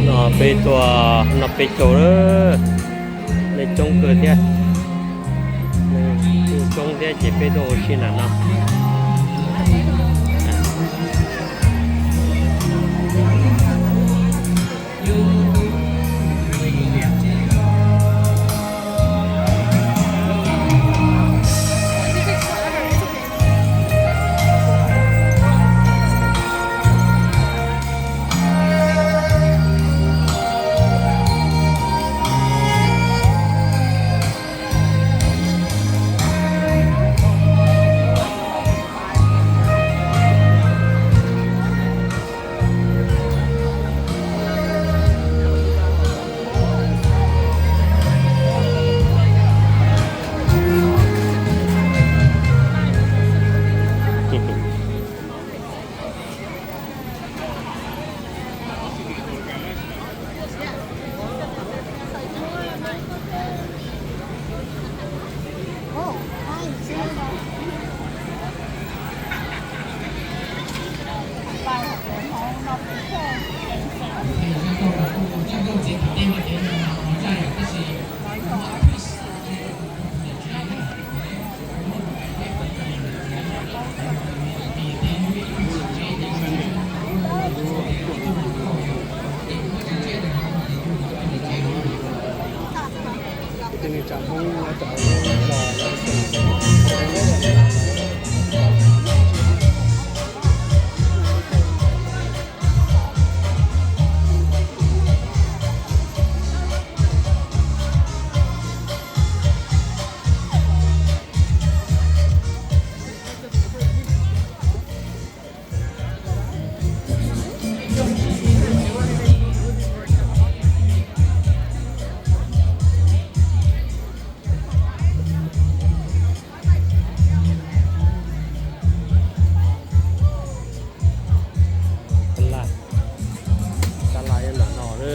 No peb tuaj, no peb caug lawm, neeg coob kawg thiab, neeg coob thiab ces peb tuaj ua si nram no. Tab laj, tab laj nyob ntawm no na.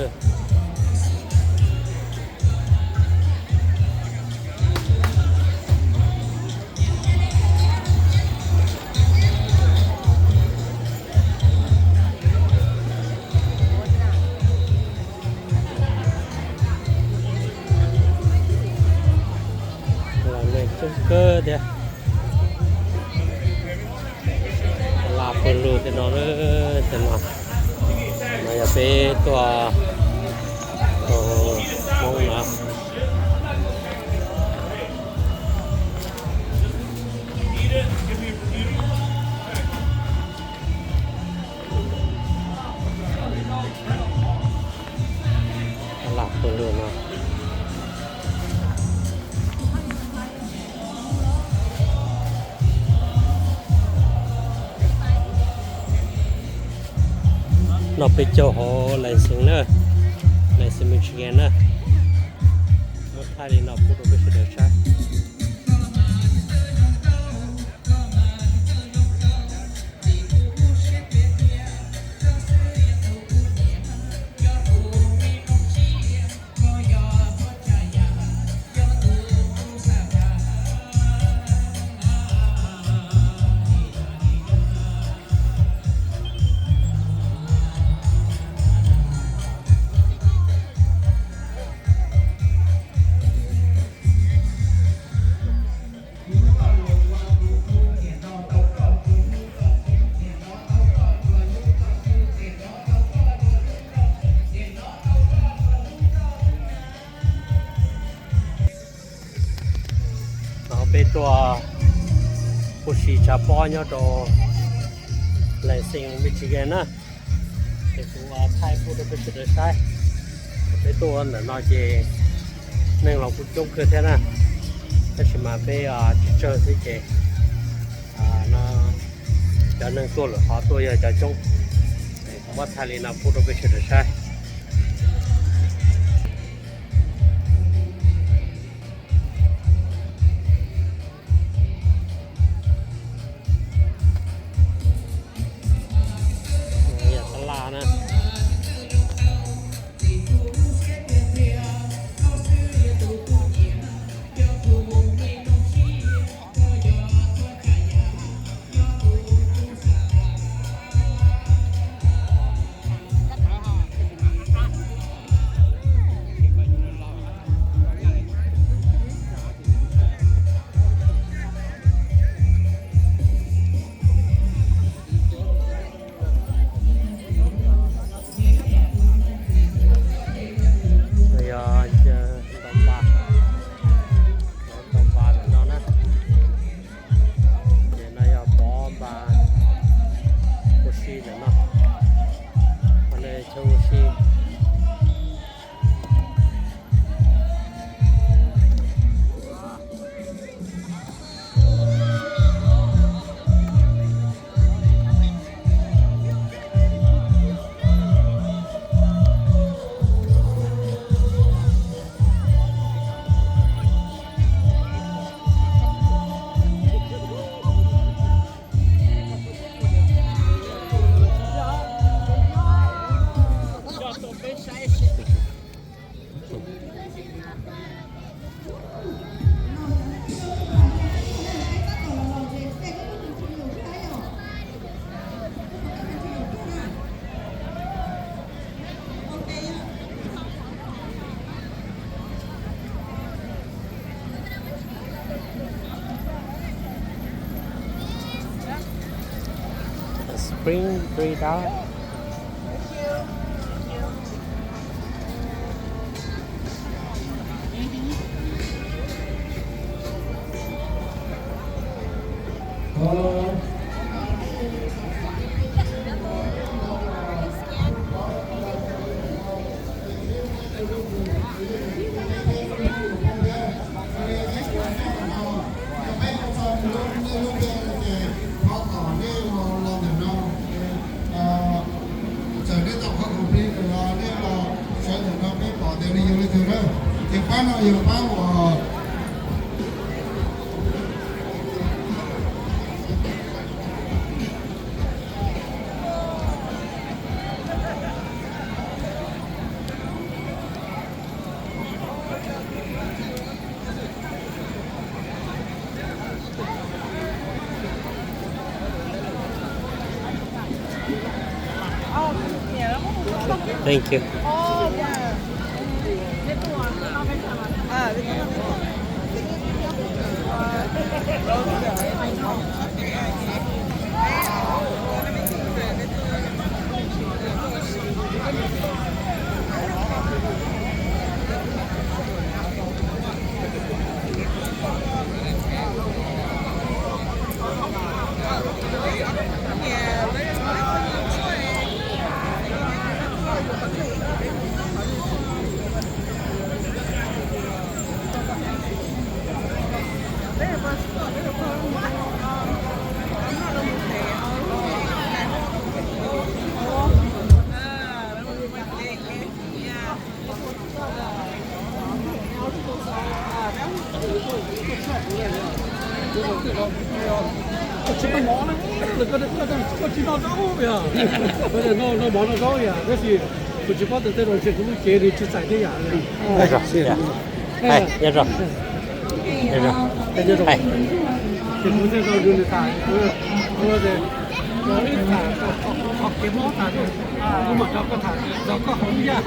Los neeg coob kawg thiab. Laj pawg lug tej no, tej no mas yog peb tuaj Hmoob no. Laj pawg lug no. No peb caug hauv Lansing na, Lansing Michigan na. Muab thaij li no pub rau peb sawv daws saib. No peb tuaj ua si tsav pob nyob rau Lansing, Michigan na. Ces kuv thaij pub rau peb sawv daws saib. Peb tuaj ntawm no ces neeg los kuj coob kawg thiab na, tab sis mas peb tsis tsawg xwb ces no cov neeg tuaj lawm qhov tuaj yog cov coob. Kuv muab thaij li no pub rau peb sawv daws saib. Yog tab laj na, Bring three dollar. Txawm nej tau qhov khoom plig lawm los nej los sawv ntawm no peb pom tias nws yog leej twg na. Ces pab no yog pab uas Thank you. Tsis tau mov na, koj tsis noj zaub yom? Noj mov noj zaub yom, tab sis kuv tsis paub tias tej zaum ntshe kuv lub cev nws tsis txais tej yam. Nyob zoo. Nyob zoo. Ces kuv thiaj tau nrog nws tham, kuv tias, ib tham qhov kev mob tas, kuv mam nrog koj tham, nrog koj haus ib yam.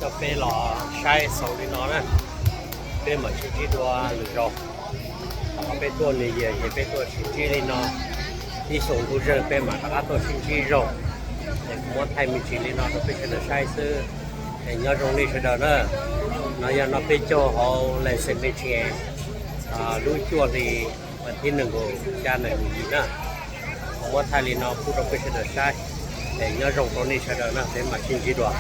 Cov peb los saib xaus li no na, peb mam sib ntsib dua lwm zaus. Qhov peb tuaj nws yog ces peb tuaj sib ntsib li no, ib xyoos ntu zeeg peb mam rov qab tuaj sib ntsib zoo. Es kuv muab thaij me ntsis li no rau peb sawv daws saib xwb. Es nyob zoo nej sawv daws na. No yog no peb caug hauv Lansing Media lub cuaj hli Vas thib nees nkaum xya nees nkaum yim na, muab thaij li no pub rau peb sawv daws saib. Es nyob zoo rau nej sawv daws na, peb mam sib ntsib dua.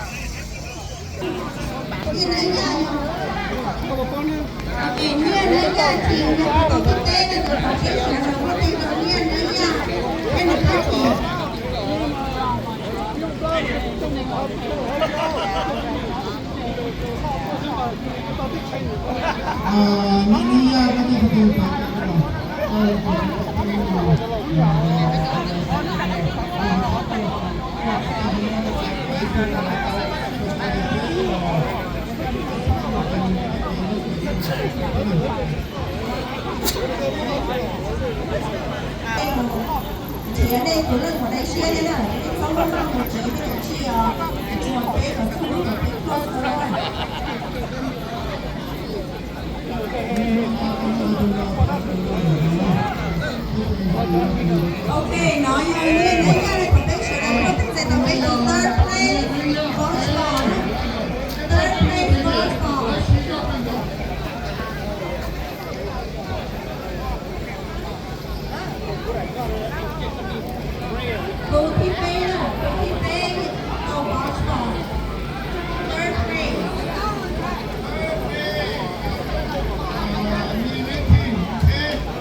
Nrhiav nej tus leej thaum dai siab thiab na, nej txhob muab noj mus tsev tej cov tsij os, tsuas peb cov txuj lub cov peb pluaj xwb. Ok, no yog nej, nej yog nej thaum peb sawv daws tuaj txais tau peb tus third place volleyball, third place volleyball.